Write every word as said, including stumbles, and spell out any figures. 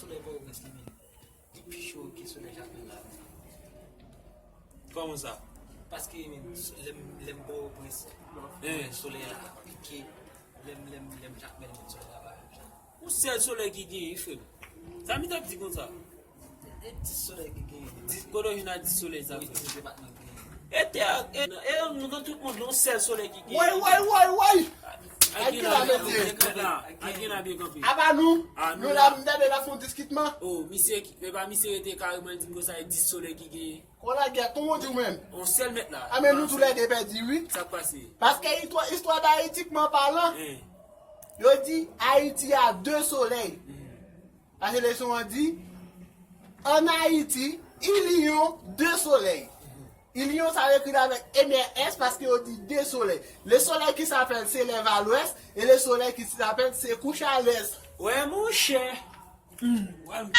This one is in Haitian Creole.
Solèy Pòtoprens li menm, li pi cho ke solèy Jakmèl la. Kòman sa? Paske menm lè m lè m Pòtoprens, Eh. solèy la pike. Lè m lè m lè m Jakmèl menm solèy la pa menm jan. Yon sèl solèy ki genyen, frè m. Sa m t ap di konsa. E dis solèy ki genyen. Dis, kote w vin a dis solèy sa, Wi, frè m. dis depatman ki genyen. E tè a, e, e nou nan tout mond, yon sèl solèy ki genyen. Woy, woy, woy, woy! Ak gen la byen kanpe la. Ak gen la byen kanpe. Apa nou? Ah, nou Nou la. la, m tande la fon diskitman. Oh, misye, e pa misye rete kareman di m konsa, e dis solèy ki genyen. Kon la gè, kòman w di w menm? On sèl mèt la. A men nou tou lè de pèdi, wi. Sa k pase? Paske istwa, istwa d'Ayiti, kman palan, Eh. yo di Ayiti a de solèy. Paske leson an di, an Ayiti, il y a de solèy. Il y a, sa yo ekri avèk M R S paske yo di de solèy. Le soleil qui s'appelle se lève à l'ouest et le soleil qui s'appelle se couche à l'est. Wè, monchè. Hmm, wè, m-